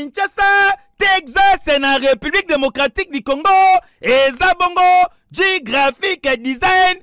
Kinshasa, Texas na République démocratique du Congo, eza bongo G Graphic Design,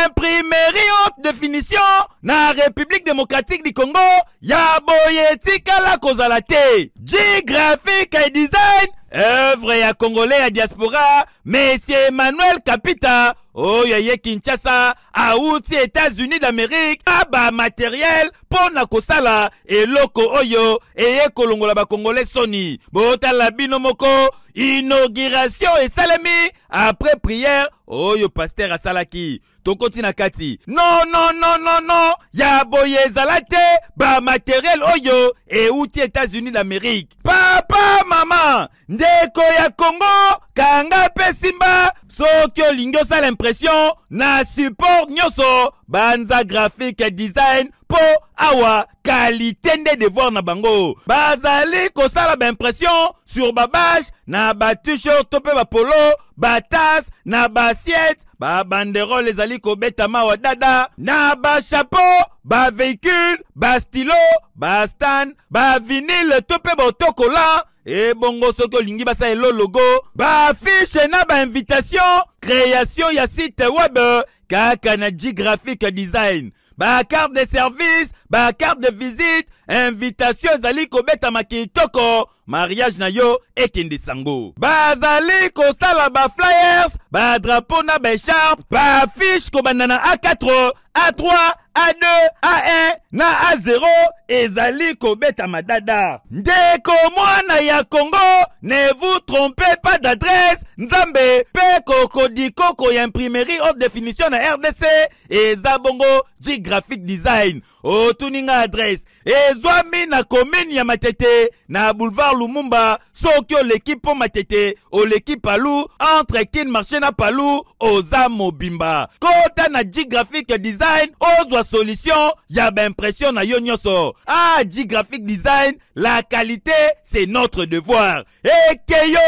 imprimerie haute définition na République démocratique du Congo, ya boye etikala kozala te. G Graphic Design, œuvre ya Congolais ya diaspora, Monsieur Emmanuel Kapita, oyo aye Kinshasa, awuti États-Unis d'Amérique, aba matériel mpo na kosala eloko oyo eye kolongola bakongole soni. Botala bino moko, inauguration esalemi après prière oyo pasteur asalaki. Tokoti na kati. Non, non, non, non, non, ya boye ezala te, ba matériel oyo euti États-Unis d'Amérique. Papa, mama, ndeko ya Congo, kanga pe simba, soki olingi osala impression na support nyonso, banza graphique design po awa qualité nde devoir na bango. Bazali kosala ba impression sur ba bâche na ba t-shirt to pe ba polo, ba tasse na ba assiette, ba banderole ezali kobetama wa dada na ba chapeau, ba véhicule, ba stylo, ba stand, ba vinyle to pe ba autocollant. Ebongo soki olingi basala elo logo, ba affiche na ba invitation, création ya site web kaka na G Graphic Design, ba carte de service, ba carte de visite, invitation ezali kobetama kitoko, mariage na yo ekende sango. Bazali kosala ba flyers, ba drapeau na ba écharpe, ba affiche kobanda na A4, A3, A2, A1 na A0 ezali kobetama dada. Ndeko mwana ya Congo, ne vous trompez pas d'adresse, Nzambe pe kokodikoko ya imprimerie haute définition na RDC eza bongo G Graphic Design. Otuni nga adresse ezwami na commune ya Matete na boulevard Lumumba. Soki oleki po Matete, oleki Palu, entre Kin Marché na Palu, oza mobimba. Kota na G Graphic Design, ozwa solution ya ba impression na yo nyonso. Ah, G Graphic Design, la qualité c'est notre devoir. Ekeyo!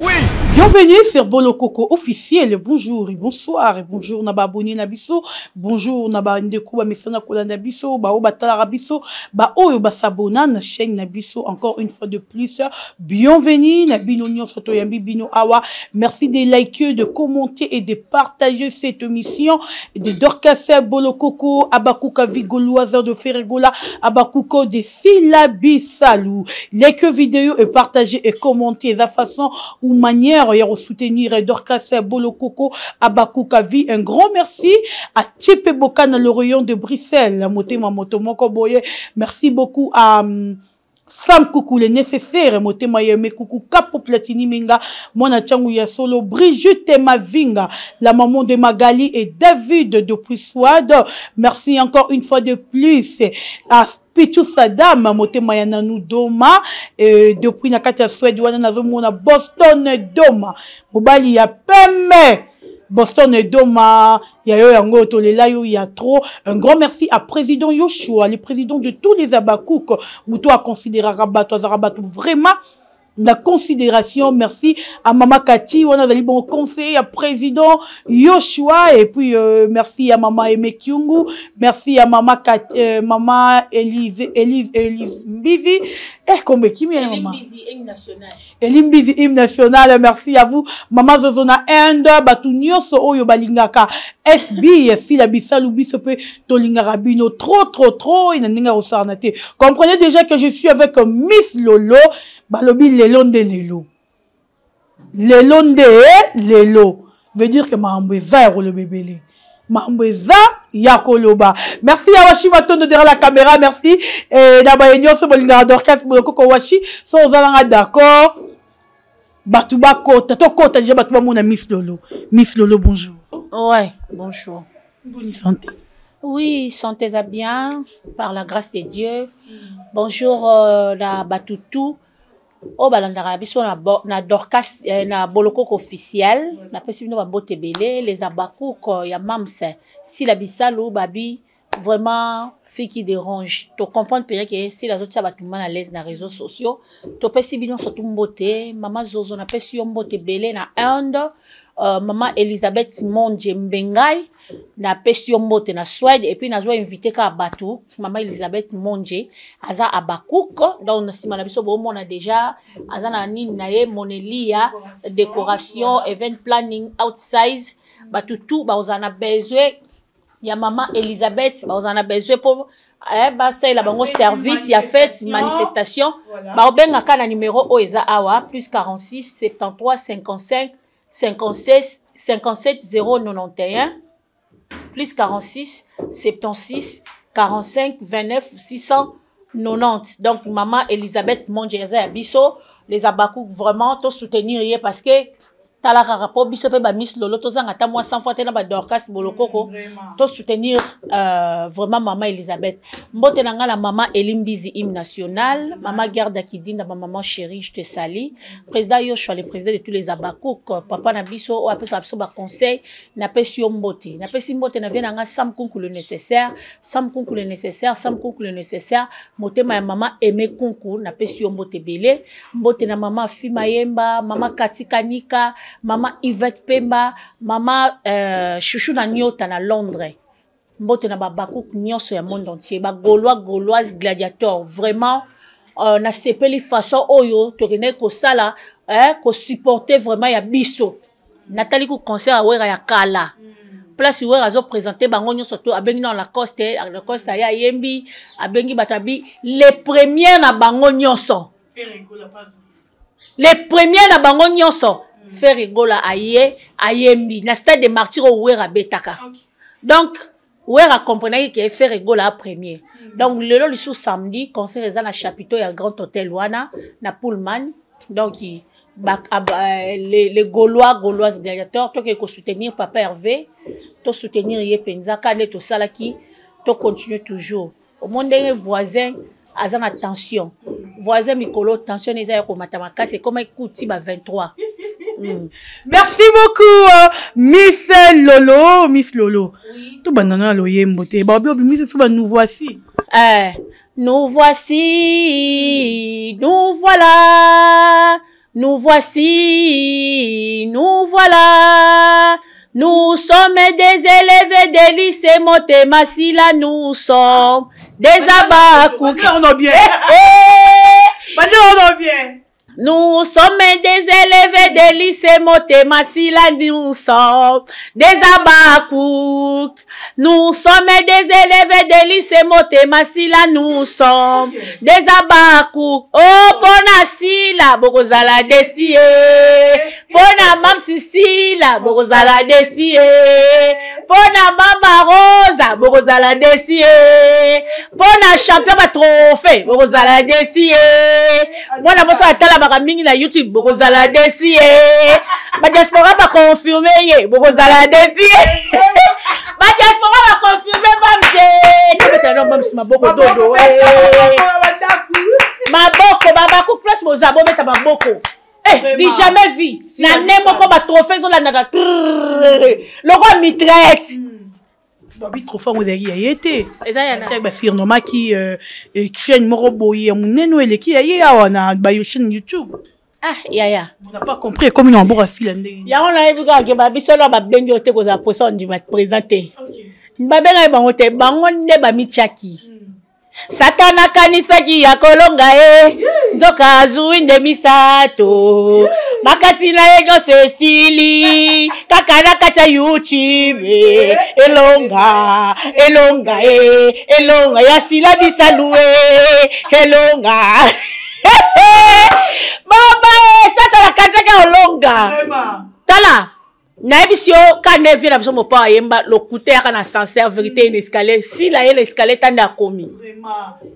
Oui! Bienvenue sur Bolokoko officiel. Bonjour et bonsoir et bonjour na ba abonné na biso. Bonjour na ba ndeko ba mesana kolanda biso, ba oyo batalaka biso, ba oyo ba s'abonna na chaîne na biso encore une fois de plus. Bienvenue na bino nyonso toyambi bino awa. Merci de liker, de commenter et de partager cette émission de Dorcas Bolokoko, Abakuka Vigoloise de Ferregola, Abakuko de Sila Bisalu. Like vidéo et partager et commenter la façon ou manière ya soutenir Dorcas Bolokoko, Abakuka vie. Un grand merci à Tchepe Bokana, le rayon de Bruxelles, Motema Moto Moko Boye. Merci beaucoup à Sam Koukou, le nécessaire, Motema Yeme Koukou, Kapo Platini Minga, Mwana Tchangu ya Solo, Brigitte Mavinga, la maman de Magali et David depuis Swad. Merci encore une fois de plus à Pichu Saddam, Motema ya Nanou Doma, depuis na kati ya Suède, wana nazomona Boston Doma, mobali ya pembe. Boston Doma, ya yo yango tolela yo ya trop. Un grand merci à président Yoshua, le président de tous les Abakouk, muto a considéré Rabato, Rabato vraiment la considération. Merci à Mama Kati, on a des bons conseils à président Yoshua, et puis merci à Mama Aimé Kyungu, merci à Mama Kati, Mama Elise, Elise, Elise Mbizi. Eh, comme qui m'est, Elise maman? Mbizi, hymne national. Elise Mbizi, hymne national. Merci à vous. Mama Zozona Inde, batu nyonso oyo balingaka SB, Sila Bisalu biso pe tolingaka bino trop, trop, trop, ina ndinga kosarna te. Comprenez déjà que je suis avec Miss Lolo. Balobi lelo nde lelo. Lelo nde lelo. Veut dire que makambo eza ya koloba ebele. Makambo eza ya koloba. Merci ya Washi Matondo derrière la caméra, merci. Et na baye nyonso bolingaka Dorcas Bolokoko Washi, so ozalanga d'accord. Batu bakota, tokota déjà batu bamona Miss Lolo. Miss Lolo, bonjour. Ouais, bonjour. Bonne santé. Oui, santé va bien, par la grâce de Dieu. Bonjour la Batutu. Oh, balandaka na biso na bo, na Dorcas na Bolokoko officiel. Na pesi bino ba mbote ebele, les Abakouk ya Mams, Sila Bisalu, Babi, vraiment fille qui dérange. To comprendre peut-être que Sila zotia batu mal à l'aise na réseaux sociaux. To pesi bino surtout mbote, Mama Zozo na pesi yo mbote ebele na Inde. Mama Elisabeth Monje Mbengai, napesi yo mbote na Suède. Et puis nazwa invité kaka bato. Mama Elisabeth Monje aza Abakouk, donc na nsima na biso bomona déjà aza na nini na ye, Monelia décoration, event planning, outsize. Bato tout bakozala na besoin ya mama Elisabeth, bakozala na besoin mpo basalela bango service ya fête, manifestation, baobengaka na numéro oyo eza awa: plus 46 73 55 56 57 091, plus 46 76 45 29 690. Donc mama Elisabeth Monje eza ya biso les Abakouk. Vraiment tosoutenir ye, parce que tala kaka, mpo biso mpe bamiss Lolo tozanga ata mwa 100 fois te na badorcas Bolokoko. Tosoutenir vraiment mama Elisabeth. Mbote na ngai na mama Elimbizi, hymne national, mama Gerda Kidinda, ma maman chérie, je te salue. Président Yoshua, le président de tous les Abakouk, papa na biso oyo apesaka biso baconseil, napesi yo mbote. Napesi mbote na vie na ngai Sam Kunku le nécessaire, Sam Kunku le nécessaire, Sam Kunku le nécessaire, motema ya mama Aimé Kunku, napesi yo mbote ebele. Mbote na mama Fima Yemba, mama Kati Kanika, mama Yvette Pemba, mama Chouchou na Nyota na Londres. Mbote na babakuk nyonso ya monde entier, bagaulois, gauloise, gladiateur. Vraiment nasepeli façon oyo tokendaki kosala, kosupporter vraiment ya biso. Natali ku concert ya Wera ya kala, place Wera azoprésente bango nyonso to abengi na Lacoste. Lacoste aye, ayembi, abengi bato, abi les premiers na bango nyonso, les premiers na bango nyonso. Ferre Gola aye, ayembi na stade de Martyr oyo Wera abetaka. Donc Wera comprenaki ke Ferre Gola premier. Donc lelo lisusu samedi, concert eza na chapiteau ya Grand Hôtel wana na Pullman. Donc ba, ba, les Gaulois, gauloises, gladiateurs, toke kosoutenir papa Hervé, tosoutenir ye mpenza ka nde tosalaki, tocontinue toujours. Omoni ndenge voisin aza na tension. Voisin mikolo tension eza ya komata makasi, ekoma ekuti ba 23. Merci beaucoup, Miss Lolo. Miss Lolo, oui. Tobanda na loyembo te, babi obimisi so ba nous voici. Nous voici, nous voilà, nous voici, nous voilà. Nous sommes des élèves de lycée Motema Sila, nous sommes des Abakouk. On a bien. On a bien. Nous sommes des élèves de lycée Motema Sila, nous sommes des Abakouk. Nous sommes des élèves de lycée Motema Sila, nous sommes des Abakouk. Oh, pona Sila, bokozala déçus. Pona Mam Sisila, bokozala déçus. Pona Mama Rosa, bokozala déçus. Pona champion ba trophée, bokozala déçus. Mwana moso atalamaka mingi na YouTube, bokozala déçus. Badiaspora baconfirme ye, bokozala déçus. Badiaspora baconfirme bamse, tobetela no bamse maboko dodo, maboko babaku place boza, bobeta maboko. Eh, du jamais vu na nde moko batrophée ezolandaka lokola mitraillette. Babi trophée yango ezalaki ya ye te, basurnomaki chaîne moko boye ya monene oyo eleki ya ye awa na bayo chaîne YouTube. Ah yaya. On n'a pas compris, ekomi na maboko asila ndenge. Yango nayebi kaka ke babiso no babengi yo te, kozala posa ondima présent te. Babengaki bango te, bango nde bamitiaki. Satana akanisaki ya kolonga ye, nzoka azwi nde misato. Makasi na ye nyonso esili kaka na kati ya YouTube. Elonga, elonga e, elonga ya sila bisalu e, elonga baba e. Satana akanisaki ya kolonga. Tala, nayebisi yo ka nde vie na biso. Mopa ayemba lokute yaka na ascenseur, vérité une escalier. Sila ye na escalier, tande akomi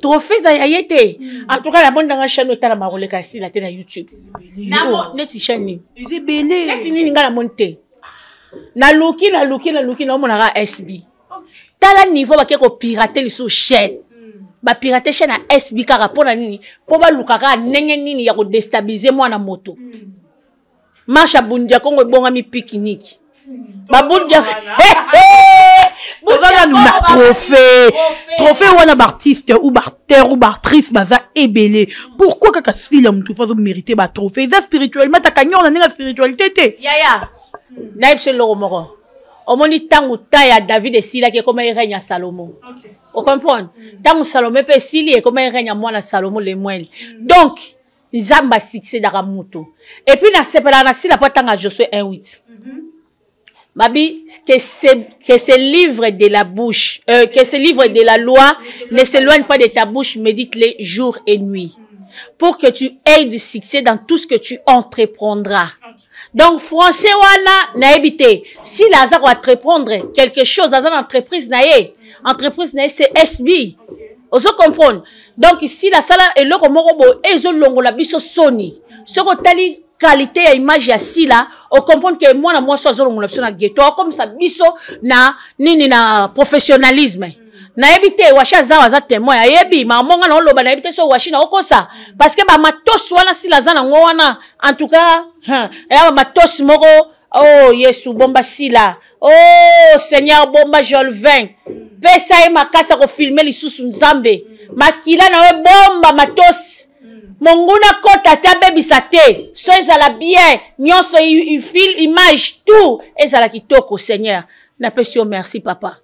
trophée eza ya ye te. En tout cas, namoni nanga chaîne otalama koleka Sila te na YouTube. Neti chaîne nini? Eza ebele. Neti nini? Ngai namoni te. Naluki, naluki, naluki, naomonaka SB. Tala niveau bake kopirate lisusu chaîne, bapirate chaîne ya SB kaka mpo na nini? Mpo baluka kaka ndenge nini ya kodéstabiliser mwana moto. Marche ya Bundu dia Kongo ebongami pique-nique, babundia. Toza nanu na trophée. Trophée wana, baartiste ou baacteur ou baactrice baza ebele. Pourquoi kaka Sila motu fo azomérite batrophée? Eza spirituellement, takanyor na ndenge ya spiritualité te. Yaya. Nayebi biso eloko moko. Omoni ntango ta ya David esilaki ekomaki règne ya Salomo. Ocomprendre? Ntango Salome mpe esili ekomaki règne ya mwana Salomo Lemuel. Donc Nzambe asuccédaka moto. Et puis nasepelaka na sila mpo atanga Josué 1:8. Babi, que ce livre de la bouche, que ce livre de la loi ne s'éloigne pas de ta bouche, médite-les jour et nuit, pour que tu aies du succès dans tout ce que tu entreprendras. Donc, français wana, nayebi te. S'il a à entreprendre quelque chose, aza na entreprise na ye. Entreprise na ye, c'est SB. Ozo comprendre? Donc, s'il a sala eloko moko bo, ezo longola biso soni. Soko tali qualité ya image ya Sila, o comprendre que mwana mwasi azolongola biso na ghetto, akomisa biso na nini na professionnalisme. Nayebi te Washi aza aza témoin, ayebi maman nga na oloba nayebi te so Washi na okosa parce que ba matos wana Sila aza nango wana en tout cas, hein, ya ba matos moko, oh Yesu bomba Sila, oh Seigneur bomba Jolvin, pesa ye makasi ya kofilme lisusu Nzambe, makila na yo bomba matos. Monguna kota te abebisa te so ezala bien nyonso fil image tout ezala kitoko. Seigneur napesi yo merci papa.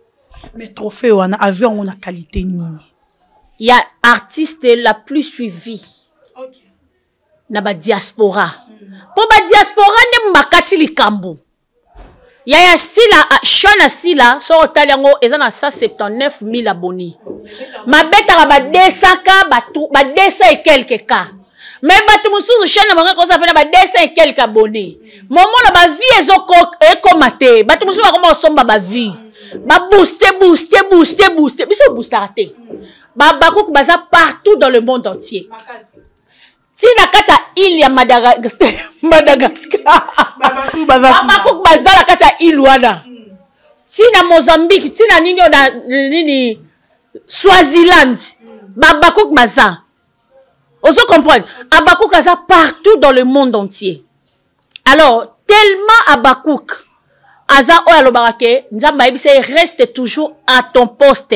Mais trophée wana azwi yango na qualité nini? Ya artiste la plus suivie. Na ba diaspora. Po ba diaspora nde makati likambo. Ya ya Sila, chaîne Sila, so otali yango eza na 179 000 abonnés. Mabetaka ba 200K, ba tou-, ba 200 et quelques K. Mais bato mosusu chaîne na bango ekoza pe na ba 200 et quelques abonnés. Momo na ba vie ezo ekoma te. Bato mosusu bakoma kosomba ba vie. Ba booster, booster, booster, booster. Biso boostaka te. Ba bakuku baza partout dans le monde entier. Ti na kati ya île ya Madagascar. Bakuku baza na kati ya île wana. Ti na Mozambique, ti na nini oyo na nini Swaziland. Bakuku baza. Ozo comprendre? Abakouk aza partout dans le monde entier. Alors, tellement Abakouk aza oyo alobaka ke Nzambe ayebisa ye reste toujours à ton poste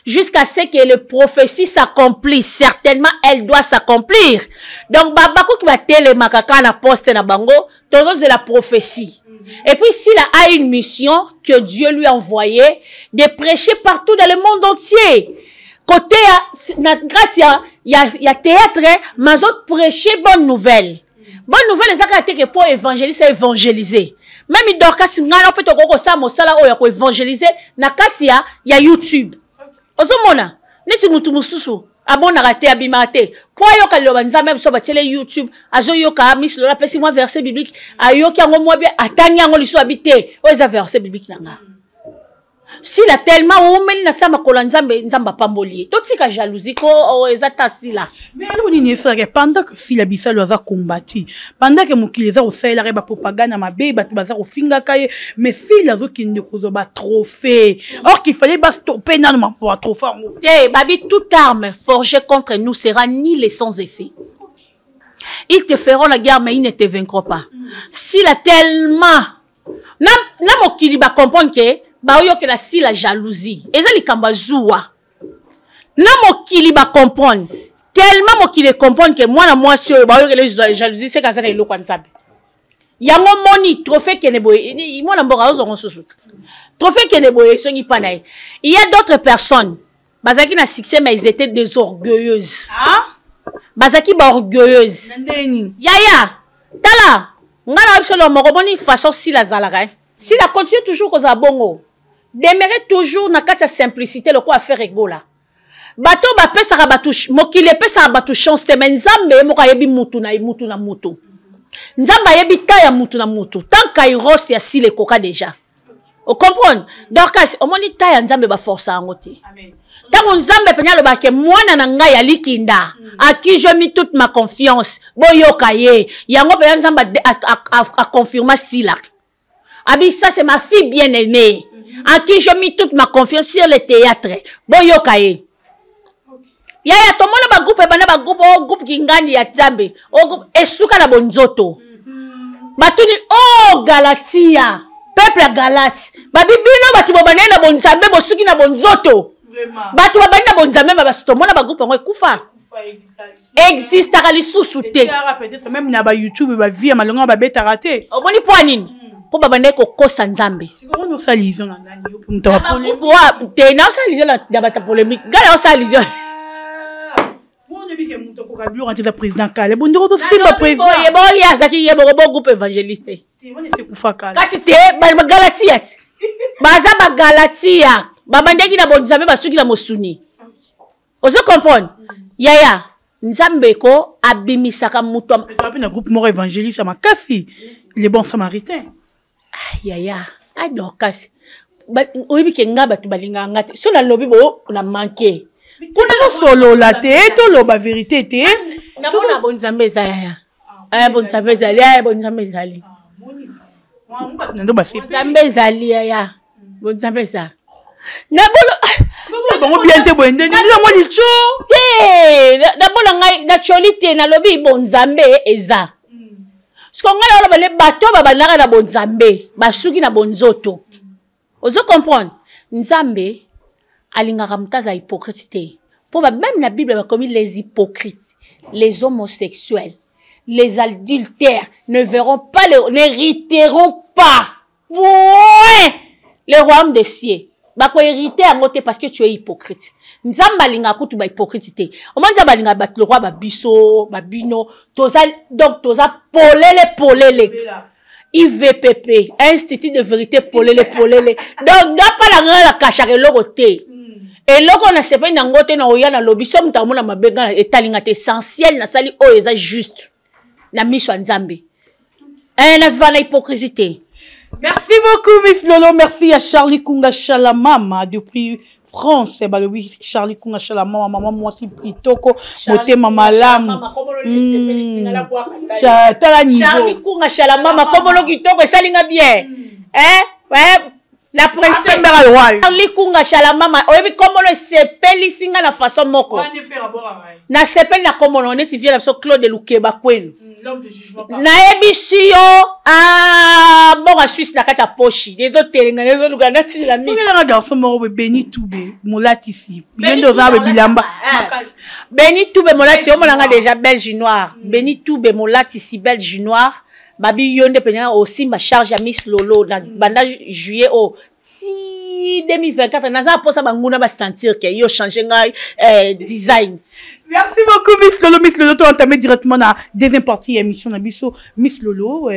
jusqu'à ce que le prophétie s'accomplisse. Certainement, elle doit s'accomplir. Donc, Abakouk ba telemaka kaka na poste na bango, tozo c'est la prophétie. Et puis, s'il a une mission que Dieu lui a envoyée, de prêcher partout dans le monde entier. Côté ya, na grâce ya, ya, ya théâtre, mais autres prêcher bonne nouvelle. Bonne nouvelle, c'est que te pour évangéliser, évangéliser. Même Dorcas ngana peut ko sa mosala oyo ko évangéliser na kati ya, ya YouTube. Ozomona, neti mutu mususu abonaka te, abimaka te. Po ayoka liloba Nzambe biso batiele YouTube, azoyoka Miss Lola apesi mwa verset biblique, ayoki yango mwa bien, atangi yango lisusu abi te. Oyo eza verset biblique na nga. Sila tellement oumeli na sama kola Nzambe, Nzambe apamboli ye. Totika jalousie ko, oh, eza ta Sila. Mais eloko nini esalaka pendant que Sila Bisalo aza combattu, pendant que mokili eza kosalelaka ye ba propagande ya mabe, bato baza kofingaka ye, mais Sila azokende kozwa ba trophée. Or qu'il fallait ba stopper nanu ma ba trophée yango. Te, babi, toute arme forgée contre nous sera nulle et sans effet. Ils te feront la guerre mais ils ne te vaincront pas. Sila tellement na mokili ba comprendre que ba oyokela Sila jalousie. Eza likambo ya zuwa. Na mokili ba comprendre. Tellement mokili e comprendre que mwana mwasi oyo ba oyokela jalousie, c'est kaza na eloko ya Nzambe. Yango moni trophée kene boye, mwana mboka ozongo susu. Trophée kene boye songi pa na ye. Il y a d'autres personnes bazaki na succès mais ils étaient des orgueilleuses. Ah? Bazaki ba orgueilleuses. Ndeni. Yaya, tala, nga na biso moko boni façon Sila zalaka, hein. Sila continue toujours kozala bongo. Demeurer toujours na kati ya simplicité lokola faire egola. Bato ba pesaka bato mokili epesaka bato chance te, mais Nzambe ye moko ayebi mutu na mutu na mutu. Nzambe ayebi ta ya mutu na mutu. Tant kairos ya Sila ekoka déjà. O comprendre? Dorcas, omoni ta ya Nzambe ba force yango te. Amen. Tango Nzambe penya alobaka ke mwana na ngai ya likinda, à qui je mis toute ma confiance, boyoka ye. Yango penya Nzambe a confirma Sila. Abi, ça c'est ma fille bien-aimée, à qui je mis toute ma confiance sur le théâtre. Boyoka ye. Yaya, tomona ba groupe ebanda ba groupe, oh, groupe kingani ya Nzambe, oh, groupe esuka na bonzoto. Batuni, oh, Galatia, peuple ya Galate. Babi bino bato bobandaki na bonzambe, bosuki na bonzoto. Vraiment. Bato babandi na bonzambe, ba baso tomona ba groupe yango ekufa. Existaka lisusu te. Ezalaka peut-être même na ba YouTube, ba vie ya malonga babetaka te. Omoni po nini? Mpo babandaki kokosa Nzambe. Te, naosala lision na bato ya polémique. Ngai naosala lision. Boye azalaki ye moko bo groupe évangéliste, kasi te Bagalatia ti baza Bagalatia, babandaki na bonzambe, basuki na mosuni. Ozo comprendre, yaya? Nzambe ko abimisaka moto mpe na groupe moko évangéliste ya makasi, Le Bon Samaritain. Ah, yaya Adorcas, oyebi ke nga bato balingaka nga te. So nalobi bo na manke. Kuna tosolola te, toloba vérité te. Namona bonzambe eza, yaya. Aya, bonzambe ezali, aya, bonzambe ezali. Bonzambe ezali, yaya, bonzambe eza. Nabolo bango bien te. Boye ndenge yango lico. Te, nabola ngai natioli te. Nalobi bonzambe eza. Siko ngai naoloba le bato babandaka na bonzambe, basuki na bonzoto. Ozo comprendre? Nzambe alingaka moto aza hypocrite te, mpo bameme na Bible bakomi: les hypocrites, les homosexuels, les adultères ne verront pas le, n'hériteront pas point le royaume des cieux. Bakohérite yango te parce que tu es hypocrite. Nzambe alingaka kutu bahypocrite te. Omoi, Nzambe alingaka bato lokwa babiso babino toza. Donc toza polele polele, IVPP, Institut de vérité polele polele. Donc nga mpa na ngai nakashaka eloko te. Eloko nasepeli nango te, na oya nalobi. So moto amona mabe, nga etalinga te. Essentiel nasali oyo eza juste na miso ya Nzambe. Na na hypocrisie te. Merci beaucoup, Miss Lolo. Merci à Charlie Kunga Chalamama depuis France. Balobi Charlie Kunga Chalamama, maman mwasi kitoko, motema malamu. Tala niveau. Charlie Kunga Chalamama, komolo kitoko esalinga bien. Eh? Ouais. La princesse Charlie Kunga Chalamama, oyebi komolo esepelisi nga na façon moko. Nasepeli na komolo neti vie na biso Claude Lukeba kwenu. Nayebisi yo, mbongo ya Swisse na kati ya poshi ezotelenga, ezoluka natindela. Misinga garçon moko boye, Beni Tube molatisi, ye nde oza bilamba. Beni Tube molatisi, omonanga déjà belge noir. Beni Tube molatisi, belge noir, babi yo nde mpenza osimba charge ya Miss Lolo na banda juillet oyo ti 2024. Naza mposa banguna basentir ke yo change ngai design. Merci beaucoup, Miss Lolo. Miss Lolo, to entamé directement na deuxième partie ya émission na biso. Miss Lolo,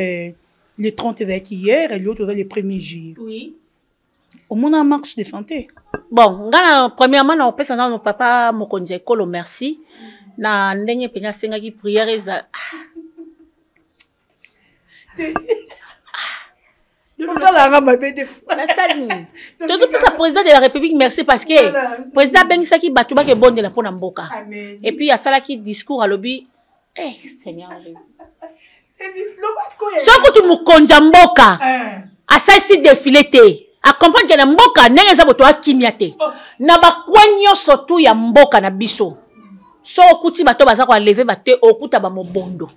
le 30 ezalaki hier, et l'autre le 1er juillet. Oui. Omona marche de santé? Bon, nga na premièrement na opesa nano papa mokonzi ya ekolo merci na ndenge mpenza asengaki prière ezala. Osalaka mabe te. Nasali nini? Tozopesa président de la République merci parce que président abengisaki bato bakebondela mpo na mboka. Et puis asalaki discours, alobi: eh, Seigneur Jésus. So kutu mokonzi ya mboka asalisi défilé te, acomprendre ke na mboka ndenge eza boto akimia te na bakwe nyonso tu ya mboka na biso. So okuti bato baza koaleve bate, okuta bamobondo.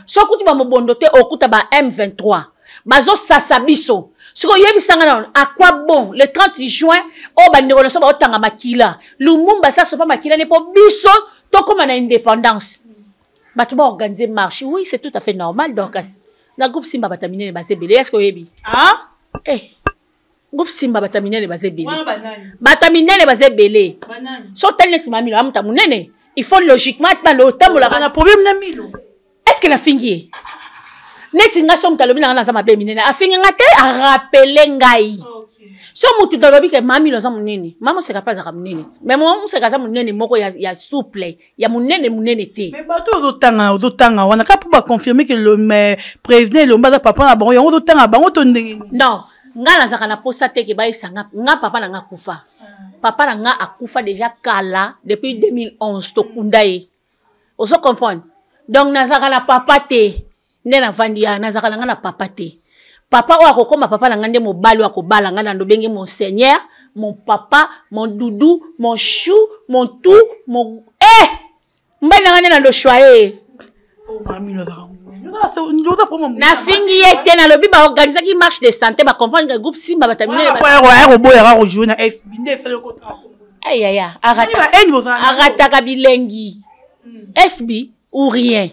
So okuti bamobondo te, okuta ba M23 bazosasa biso. Soki oyebisanga nano, à quoi bon le 30 juin oyo bandeko na so baotanga makila? Lumumba asopa makila ne mpo biso tokóma na indépendance. Bato baorganiser marche, oui, c'est tout à fait normal. Donc na groupe Simba bato ya minene baza ebele. Est ce que oyebi? Ah? Eh, groupe Simba bato ya minene baza ebele, bato ya minene baza ebele. So otali neti Mamilo, amuta monene, il faut logiquement bando otambolaka. Na problème na Milo? Est ce que nafingi ye? Neti nga, so moto alobi na nga naza mabe minene, afingi nga te, arapele ngai. So motu alobi ke Mamilo aza monene, mama Moseka mpe azalaka monene te, mais mama Moseka aza monene moko ya souple, ya monene monene te. Mais bato ozotanga wana kaka mpo baconfirme ke le président Elombe aza papa na bango, yango ozotanga bango to ndenge nini? Non, nga nazalaka na posa te ke bayebisa nga. Nga papa na nga akufa, papa na nga akufa déjà kala, depuis 2011 tokunda ye. Ozo comprendre? Donc nazalaka na papa te. Nde navandi ya nazalaka na nga na papa te. Papa oyo akokóma papa na nga nde mobali oyo akobala nga na ndobenge mon seigneur, mon papa, mon doudou, mon chou, mon tout, mon eh mobali na nga nde na ndoshwa ye. Nafingi ye te, nalobi baorganisaki marche de santé, bacomprendre groupe Simba bato oboyaka kojouer na FB nde esali. Ayaya, arataka bilengi. SB ou rien.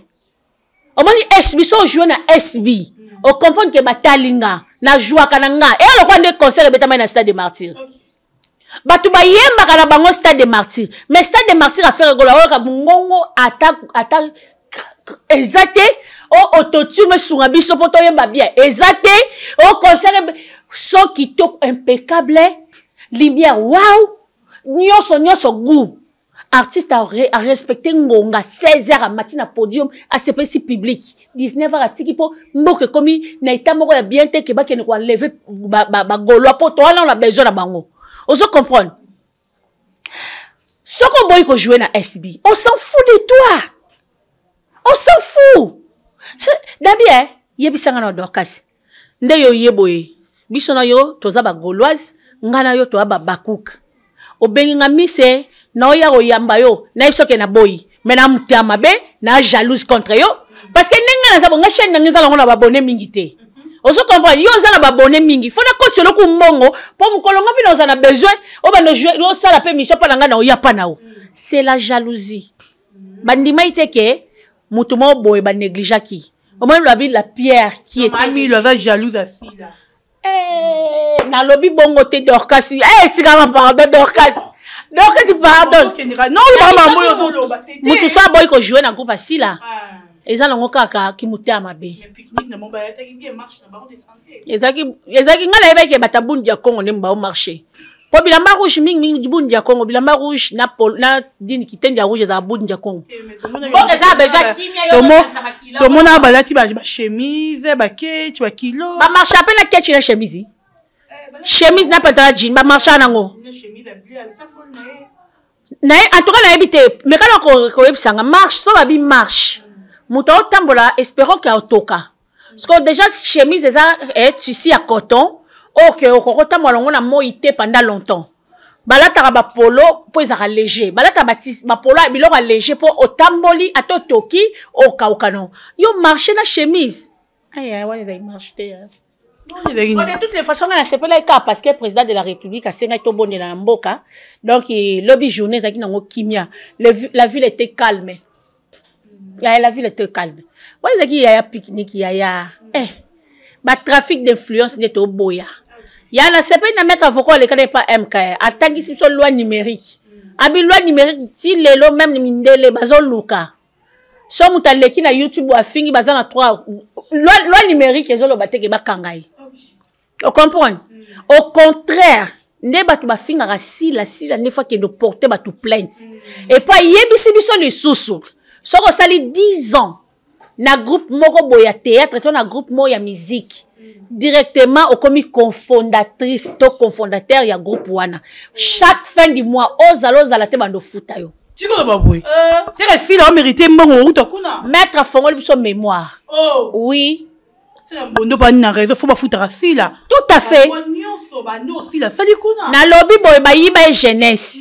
Omoni SB, so ojoue na SB. Ocomprendre ke batali nga, najwaka na nga. Eya lokwa nde concert ebetamaki na Stade de Martyr. Bato bayembaka na bango Stade de Martyr, mais Stade de Martyr affaire Gola oyoka mongongo ata ata eza te. O autotune esunga biso mpo toyemba bien, eza te. O concert so kitoko, impeccable, lumière, wow, nyonso nyonso goût. Artiste a respecté ngonga, 16 heures amati na podium, asepelisi public, 19 heures atiki, mpo mboka ekomi na eta moko ya bien te ke bakende koenlever bagaulois, mpo towana na besoin na bango. Ozo comprendre? Soki oboyi kojouer na SB, on s'en fout de toi, on s'en fout. Dabi eh, yebisanga na Dorcas nde yo ye boye, biso na yo toza bagauloise, nga na yo toza babakuka. Obengi nga mise na oya koyamba yo, nayebi soki na boyi me na motema mabe na jalouse contre yo, parce que ndenge nga naza bo, nga chaîne na nga eza nango na babone mingi te. Ozo comprendre? Yo oza na babone mingi, fo nakotisa eloko mbongo mpo mokolo nga mpe naoza na besoin obanda osala mpe mission mpa na ngai na oya mpa na yo. C'est la jalousie. Bandimai te ke moto moko boye banégligeaki. Omoni, lobi la pierre qui était Mami aza jalouse asila. Eh, nalobi bongo te, Dorcas. Eh, tikama, pardon, Dorcas, Dorcas, pardon. Non, mama oyo ozoloba te. Motu so aboyi kojouer na groupe asila, eza nango kaka kimotema mabe. Pique-nique na bango bayataki bien, marche na bango de santé. Ezalaki ngai nayebaki bato ya Bundu ya Congo nde baomarche, mpo bilamba rouge mingimingi Bundu ya Congo, bilamba rouge na, pol, na dini kitendi ya rouge ezala Bundu ya Congo. Mboka eza besoin kimia, yo ozokanisa makila. Tomona balati bachemise, bakeci, bakilo. Bamarche mpe na kechi na chemise, chemise na pantalon jean, bamarche nango na ye. En tout cas nayebi te, mais kana koyebisanga marche, so babi marche, moto aotambola, espérons ke aotoka, parce que déjà chemise eza tissu ya coton oyo ke okoki otambola yango na moi te pendant longtemps. Balataka bapolo mpo ezalaka léger, balataka bapolo, biloko ya léger, mpo otamboli ata otoki, okauka. No yo marché na chemise aya wana ezali marche te. Bon, de toutes les façons, nga nasepelaki kaka parce que président de la République asengaki tobondela na mboka. Donc lobi journée ezalaki nango kimia. La ville était calme yaya, la ville était calme. Wana ezalaki yaya pique-nique, yaya batrafic d'influence nde toboya. Ya nasepeli na maître avocat alekani epa MKR, atangisi biso loi numérique. Abi loi numérique ti lelo, même mindele bazoluka. So moto aleki na YouTube afingi, baza na trois loi numérique ezoloba teke bakanga ye. Ocomprendre? Au contraire, nde bato bafingaka Sila, Sila nde fo akende porter bato plainte. Et puis ayebisi biso lisusu, soki osali 10 ans na groupe moko boye ya théâtre to na groupe moko ya musique, directement okomi cofondatrice to cofondateur ya groupe wana. Chaque fin du mois, ozala ozala te, bando ofuta yo. Tikoloba boye, seke Sila omérite mbongo outa kuna. Maître afongoli biso mémoire. Oh. Oui. Sila mbondo pani na réseau, fo bafutaka Sila. Tout à fait. Nyonso bando Sila asali kuna. Nalobi boye, bayiba ye jeunesse,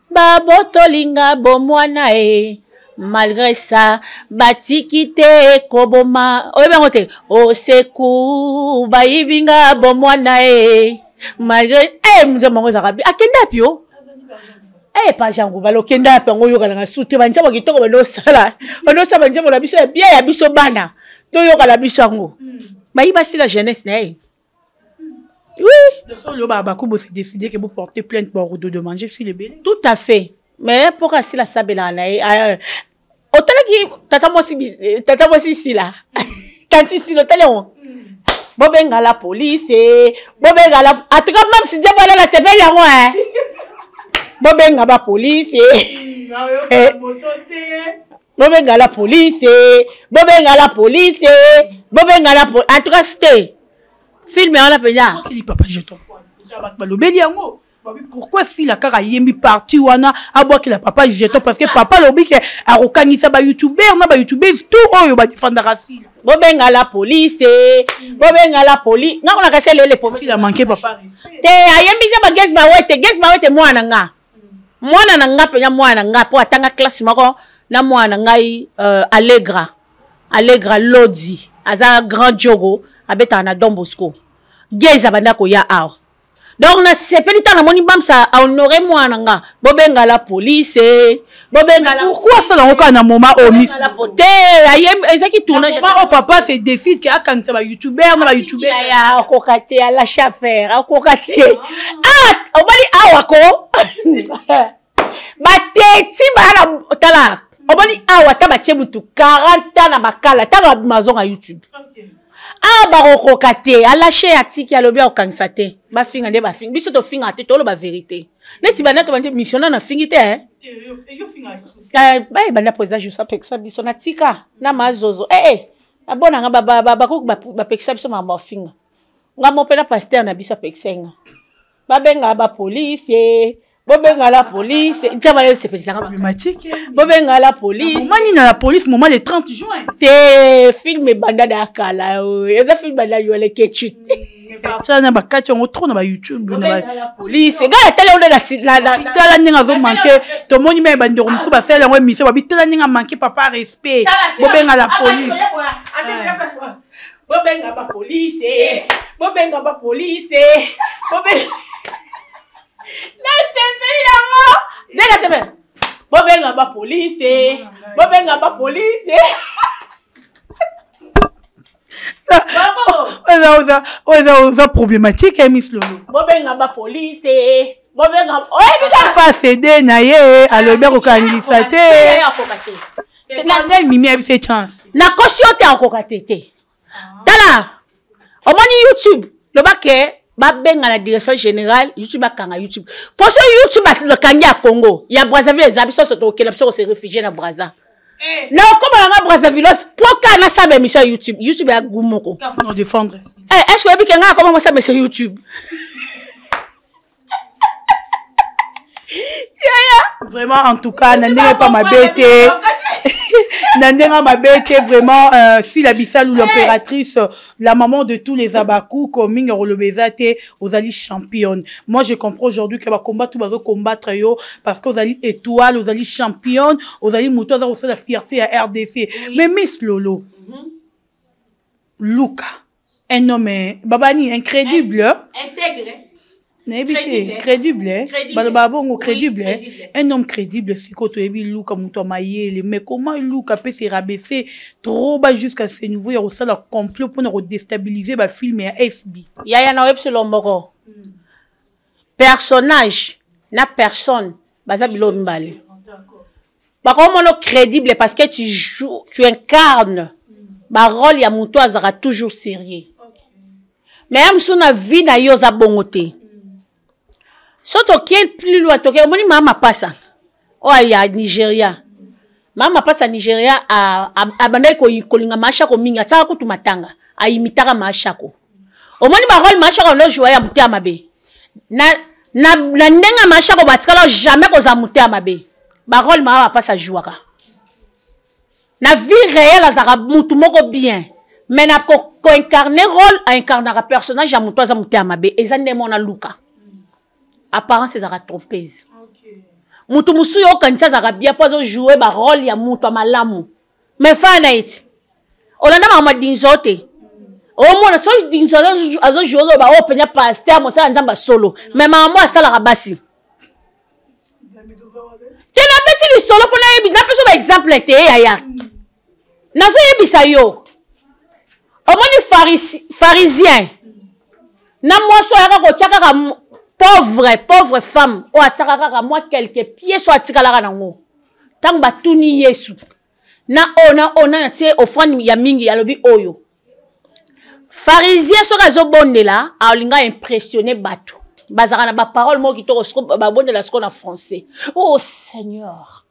babotolinga bomwana e, malgré ça batiki te koboma. Oyebi yango te? Oseku bayibi nga bomwana e, malgré nzembo yango ezalaka bi akende api o pa Jango balokenda api yango. Oyokanaka su te banzembo kitoko, bandosala bandosala banzembo na biso ya bien, ya biso bana toyokana biso yango. Bayiba Sila jeunesse na ye, oui. Solo baku bose décider que boporter plainte, bakodédommager Sila ebele. Tout à fait, mais mpoka asila asabelaka na ye. Otalaki tata mwasi, tata mwasi Sila, tanti Sila, otali yango? Bobenga la police, bobenga la, en tout cas même si nzembo wana nasepeli yango, bobenga bapolice, bobenga la police, bobenga la police, bobenga la, en tout cas c'était film wana mpenza. Papa Jeton, bato balobeli yango. Pourquoi Sila kaka ayembi parti wana, abwakela papa Jeton? Parce que papa alobi ke akokangisa bayoutubeur na bayoutubeurs tout oyo badefendaka Sila. Bobenga la police, bobenga la police, nga kuna kasi elele. Sila manque papa. Te, ayembi te. Bagesi Bawete, Gesi Bawete, mwana nga, mwana na nga mpenza, mwana na nga, mpo atanga classe moko na mwana na ngai Allegra, Allegra Lodi, aza grand jogo, abetaka na Don Bosco. Gezi abanda koya awa. Donc nasepeli ntango namoni Bamsa ahonore mwana nga. Bobenga la police, bobenga la Pourquoi asala yango kaka na moment oyo, Miss? Te, ezaki tournage. Moment oyo papa se décide ke akangisa bayoutubeur na bayoutubeur. Ya akoka te, alache affaire, akoka te. Ah, obali awa ko bateti baa na tala, omoni awa ata batie mutu 40 ans na makala, ntango abima azonga YouTube. Ah, bakokoka te, alache, atiki, alobi akokangisa te. Bafinga nde bafinga, biso tofingaka te, toloba vérité. Neti banda tobandi missionnaire, nafingi te. Bayebanda président Josa apekisa biso, natika na mazozo. Ee, abonanga bakoki bapekisa biso makambo afinga. Nga mo mpe na pasteur na biso apekisa nga, babengaka bapolice, bobenga la police. Nzambe ala esepelisanga, bobenga la police. Mani na la police moment le 30 juin. Te, film ebanda na kala, eza film banda yole kechu. Partir na bakati yango trop na bayoutube. Police ngai natali yango. Tala ndenge azomanke. Tomoni me bandeko mosusu basala yango émission, babi tala ndenge amanke papa respect, bobenga la police. Bobenga bapolice, bobenga bapolice, nasepeli yango nde nasepeli. Bobenga bapolice, bobenga bapolice. Oza problématique ya Miss Lolo. Bobenga bapolice, bobenga, oyebi. Pa cd na ye alobi akokangisa te. Éternel Mimi ayebisi chance. Nakosi yo te, akoka te te. Tala, omoni YouTube, loba ke babenga na direction générale YouTube, bakanga YouTube. Mpo so YouTube bakangi ya Congo, ya Brazzaville eza biso nyonso tokokenda, biso kose réfugie na Braza. Na okóma nanga Brazzavillos mpo kaka nasala émission ya YouTube. YouTube ya gu moko. Défendre. Est ce que oyebi ke ngai akoma mosala émission YouTube? Vraiment, en tout cas, na ndenge pa mabe te, na ndenge mabe te vraiment. Sila Bisalu, l'impératrice, la maman de tous les abakouk, mingi koloba eza te. Ozali championne. Moi, je comprends aujourd'hui que bacombat tout bazo combattre yo parce que ozali étoile, ozali championne, ozali moto aza kosala fierté ya RDC. Oui. Mais Miss Lolo, Luka un homme babani incrédible. Intègre. Nayebi te, crédible, baloba bongo, crédible, un homme crédible. Sikoyo toyebi Luka moto ya mayele, mais comment Luka mpe se rabaisser trop bas jusqu'à ce niveau ya kosala complot mpona kodéstabiliser bafilme ya SB? Yaya, na oyebi solo moko, personnage na personne baza biloko mibale. Bakomona crédible parce que tu joues, tu incarnes barole ya moto azalaka toujours sérieux, mais ya mosusu na vie na yo oza bongo te. So tokie plus loin, toke, omoni mama Mapasa oyo ya Nigeria. Mama Mapasa ya Nigeria abandaki kolinga Maashako mingi, atiaka kutu matanga, ayimitaka Maashako. Omoni barole Maashako ando ya motema mabe na ndenge ya Maashako, batikala jamais kozala motema mabe. Barole mama Mapasa ajouaka na vie réelle, azalaka mutu moko bien, mais na koincarne rôle, aincarnaka personnage ya moto aza motema mabe. Eza nde mona Luka, apparence ezalaka trompeuse. Motu mosusu yo okanisi azalaka bien mpo azojoue barole ya moto ya malamu, mais fana na ye ti olanda makambo ya Dinzo te. Omona soki Dinzo azojoue, ozoba oyo mpenza pasteur, mosala Nzambe asolo, mais makambo asalaka basi te. Nabeti lisolo mpo nayebi, napesa baexemple te. Yaya, nazoyebisa yo, omoni pharisien na mwasi oyo ayaka kotia kaka, pauvre pauvre femme oyo atiaka kaka mwa quelque pièce oyo atikalaka nango. Ntango batuni Yesu na oyo na oyo nani atie offrande ya mingi, alobi oyo pharisien. Soki azobondela, alinga impressionne bato, bazalaka na baparole moko kitoko. Siko babondela siko na français: "Oh Seigneur,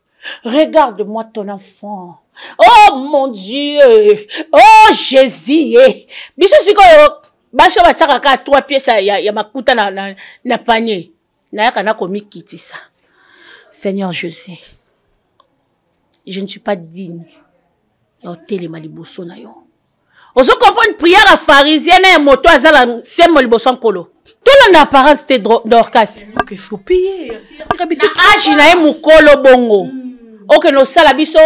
regarde-moi ton enfant, oh mon Dieu, oh Jésus." Biso sikoyo biso batiaka kaka trois pièces ya makuta na panier. Nayaka na komikitisa: "Seigneur Jésus, je ne suis pas digne ya otelema liboso na yo." Ozo comprendre prière ya pharisien na ya moto azala sembo liboso ya Nkolo? Tolanda apparence te, Dorcas. Na age na ye mokolo bongo, okende osala biso.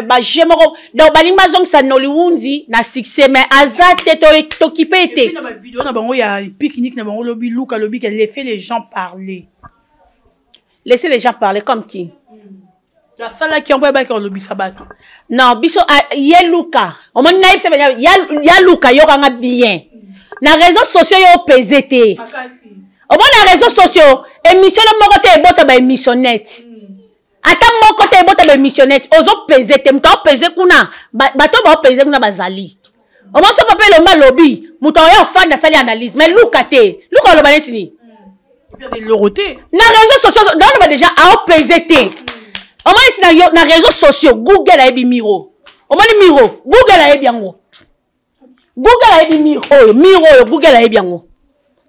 Baje moko donc balingi bazongisa Nollywood na succès, mais aza te, tokipe ye te. Na bavideo na bango ya pique-nique na bango lobi, Luka lobi ke laisser les gens parler. Laisser les gens parler comme qui? Asalaki yango, ayebaki kolobisa bato. Non, biso ye Luka, omoni, nayebisa bena ya Luka, yokanga bien, na réseaux sociaux yo opese te. Omoni, na réseaux sociaux émission no moko te ebota baémission net, ata moko te ebota baémission net. Ozopese te, moto aopese kuna, bato baopese kuna bazali. Omoni, so papa Elomba alobi, moto aoya ofanda, asali analyse, mais Luka te. Luka oloba neti nini? Eloko te. Na réseaux sociaux daoloba déjà aopese te. Omoni ti na réseaux sociaux, Google ayebi Miro. Omoni Miro, Google ayebi yango. Google ayebi Miro oyo, Miro oyo Google ayebi yango.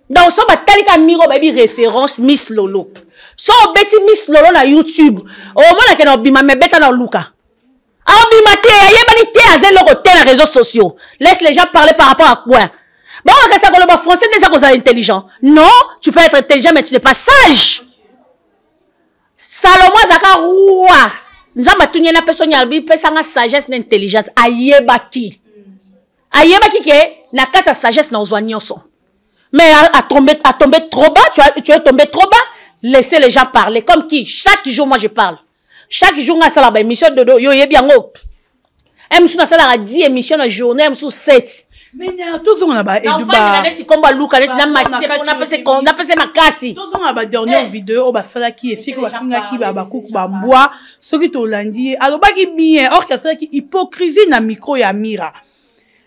Donc so batali ka Miro, bayebi référence Miss Lolo. So obeti Miss Lolo na YouTube, omonake na obima, mebeta na oluka, aobima te, ayebani te, aza eloko te na réseaux sociaux. Laisse les gens parler par rapport à quoi? Bakokakasa koloba français nde eza kozala intelligent? Non, tu peux être intelligent, mais tu n'es pas sage. Salomo azalaka roi, Nzambe atuni ye na peso nini, alobi pesanga sagesse na intelligence. Ayebaki, ayebaki ke na kati ya sagesse na ozwa nyonso, mais a tombé trop bas. Tu es tombé trop bas. Laissez les gens parler comme qui? Chaque jour, moi je parle chaque jour. Nga asalaka baémission dodo, yo oyebi yango. Mosusu nasalaka 10 émission na journée, mosusu 7. Mais tozonga na baeduba neti kombo aluka neti na matie napese makasi. Tozonga na badernière vidéo oyo basalaki, esika bafingaki bakuku bambwa. Soki tolandi ye, alobaki bien, or ke asalaki hypocrisie na micro ya Mira,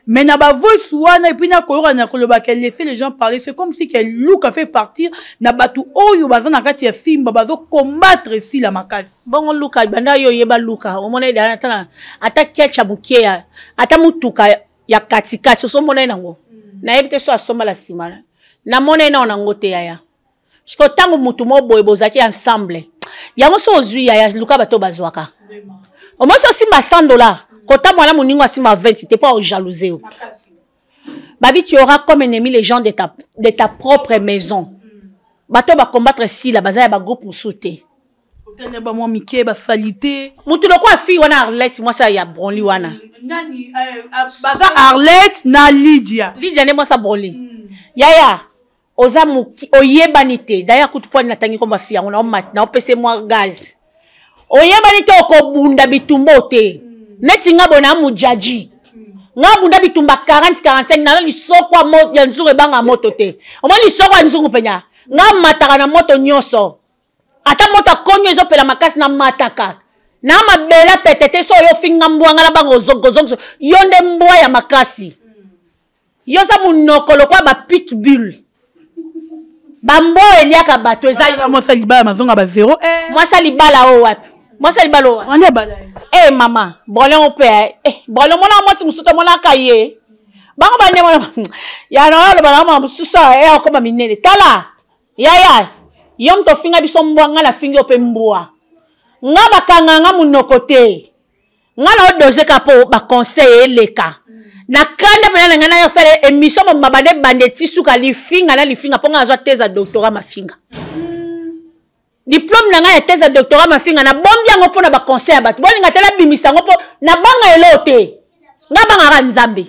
mais na bavoice wana, et puis na koyoka na kolobaka laisser les gens parler, c'est comme si ke Luka fait partir na bato oyo baza na kati ya Simba, bazocombattre Esila makasi. Bongo Luka banda yo oyeba Luka, omona ye ata ata ketch ya moke ya ata motuka ya katikati, osomona ye nango? Nayebi te so asombala nsima, namona ye nao nango te, yaya. Siko ntango motu mo boye bozalaki ensemble, yango so ozwi, yaya, luka bato bazwaka. Omoi so osimba 100 $, kotambola na moningo asimba 20 te, mpo aojalousie yo. Babi, tu auras comme ennemi les gens de ta propre maison. Bato bacombattre Sila baza ya bagroupe mosusu te. Otali bamwa mike basali te. Motu lokola fille wana Arlette, mwasi ya Bronli wana. Nani baza? Arlette na Lydia. Lydia nde mwasi ya Bronli. Yaya, oza moki, oyebani te. D'ailleurs kutu mpo natangi komba fille yango, naopesa mwa gaz. Oyebani te, okobunda bitumba te. Neti nga boye na mojaji, nga bunda bitumba 40 45, naza lisoko ya nzungu ebanga moto te. Omoni lisoko ya nzungu mpenza, nga mataka na moto nyonso, ata moto akongi ezopela makasi, na mataka na mabele pete te. So oyo ofinga mbwanga na bango, kozongisa yo nde mbwa ya makasi. Yo oza monoko lokola bapitbull, bambwa oyo eliaka bato. Eza mwasi ya libala, mazonga ba 0. Mwasi ya libala oyo wapi? Mwasi ya libala oyo wapi? E mama Brolin mpe Brolin, mona mwasi mosusu tomonaka ye, bango bande mona ya na aloba na mama mosusu e akoma minene. Tala yaya, yo moto ofinga biso mbwa, nga nafingi yo mpe mbwa. Nga bakanga nga monoko te, nga na odose ka mpo baconseil eleka na kanda mpena na ngai. Nayosala émission mobima, bande bande ti suka, lifinga na lifinga, mpo ngai nazwa thèse ya doctorat mafinga. Diplôme na ngai ya thèse ya doctorat mafinga, nabombi yango mpo na baconseil ya bato bolinga te. Nabimisa yango mpo nabanga eloo te. Ngai bangaka Nzambe,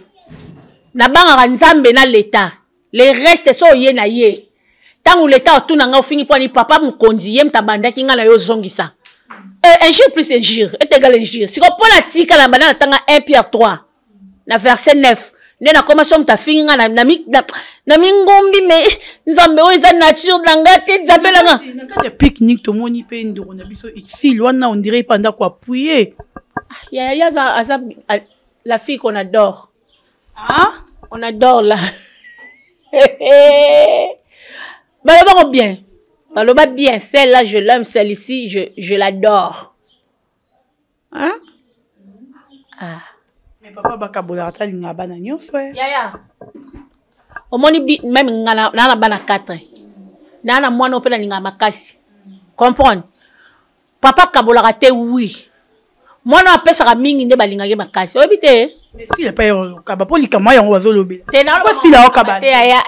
nabangaka Nzambe na leta. Le reste so oye na ye, ntango leta otuna ngai ofingi mpo ani papa mokonzi, ye moto abandaki, ngai na yo ozongisa. Injure plus injure est égal injure. Siko mpo na tika na banda natanga 1 Pierre 3 na verset 9, nde nakoma so moto afingi ngai na mingumbi, mais Nzambe oyo eza nature na nga te, Nzambe na nga. Na kati ya pique-nique, tomoni mpe ndeko na biso Exil wana, on dirait mpe ndako appuye. Yaya, ye aza la fille qu'on adore. Ah? On adore là. Baloba bien, baloba bien, celle-là je l'aime, celle-ci je l'adore, hein? Ah. Mais papa bakabolaka ata alingaka bana nyonso. Yaya, omoni même nga na bana 4, naa na mwana oyo mpe nalingaka makasi. Comprendre, papa akabolaka te. Oui, mwana apesaka mingi nde balingaki makasi, oyebi te. Sila mpe okaba mpo likambo yango bazolobela. Te. Sila okaba te, yaya.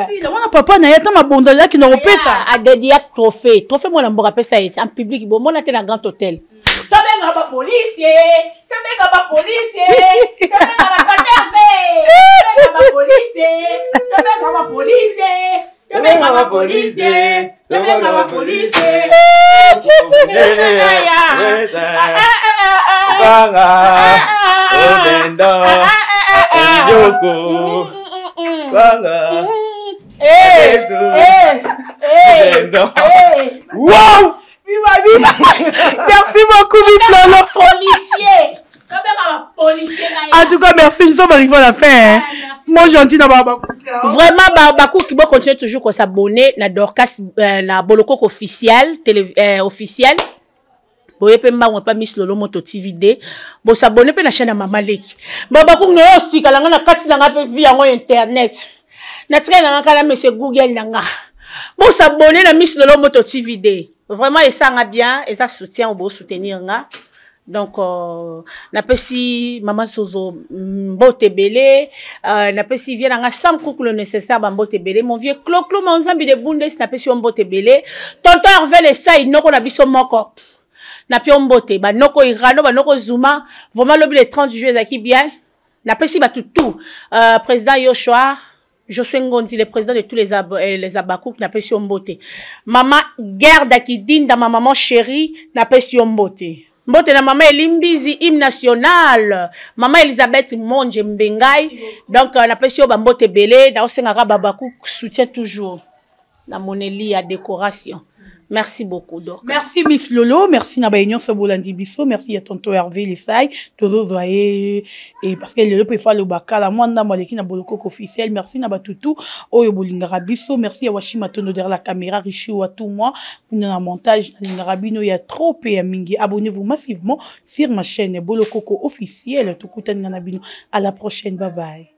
Sila wana, papa na ye ata mabonza azalaki na kopesa. Adedia trophée, trophée mwana mboka apesa ye en public, bomona te na Grand Hôtel. Tobenga. Tobenga ba policier, tobenga ba policier, tobenga ba gendarme, tobenga ba policier, tobenga ba policier, tobenga ba policier, tobenga ba policier. Banga, obenda, yoko, banga. Hey, hey, hey, hey. Wow! Viva, viva! Merci beaucoup, Miss Lolo. Policier. En tout cas, merci. Nous sommes arrivés à la fin. Hein. Ah, Moi, gentil dans Vraiment, Babakou, qui va continuer toujours à s'abonner na Dorcas, euh, na Bolokoko officiel, télé, euh, officiel. boye mpe mbango epa miss lolo moto tv d bosabone mpe na chaîne ya mama leki babaku nayo osikala nga na kati na nga mpe vi yango internet natikali na nga kala monsieur google na nga bosabone na miss lolo moto tv d vraiment esanga bien eza soutien oyo bosoutenir nga donc euh, napesi mama zozo mbote ebele euh, napesi vie na nga sam couple nécessaire bambote ebele mon vieux cloclo manzambi de bundes napesi yo mbote ebele tonton herve lesai noko na biso moko napi yo mbote banoko irano banoko zuma vraiment lobi le 30 juillet ezalaki bien napesi bato tout euh, président yoshua Josué Ngonzi, le président de tous les, ab euh, les Abakouk, napesi yo mbote. Mama Gerda Kidinda, ma maman chérie, napesi yo mbote. Mbote na mama Elimbizi, hymne national. Mama Elisabeth Monje Mbengai. Donc, euh, napesi yo ba mbote ebele, na osengaka Babakouk soutient toujours. Na moneli ya décoration. Merci beaucoup, Dorcas. Merci, Miss Lolo. Merci, na baye nyonso bolandi biso. Merci à tonton Hervé Lesai. Tozozwa ye et parce que lelo pe fa loba kala mwa ndambo aleki na bolokoko officiel. Merci na batutu oyo bolingaka biso. Merci à Washima Tondo derrière la caméra, Richi Watumwa kuna na montage nalingaka bino ya trop pe ya mingi. Abonnez-vous massivement sur ma chaîne Bolokoko officiel. Tokutani na bino. À la prochaine. Bye bye.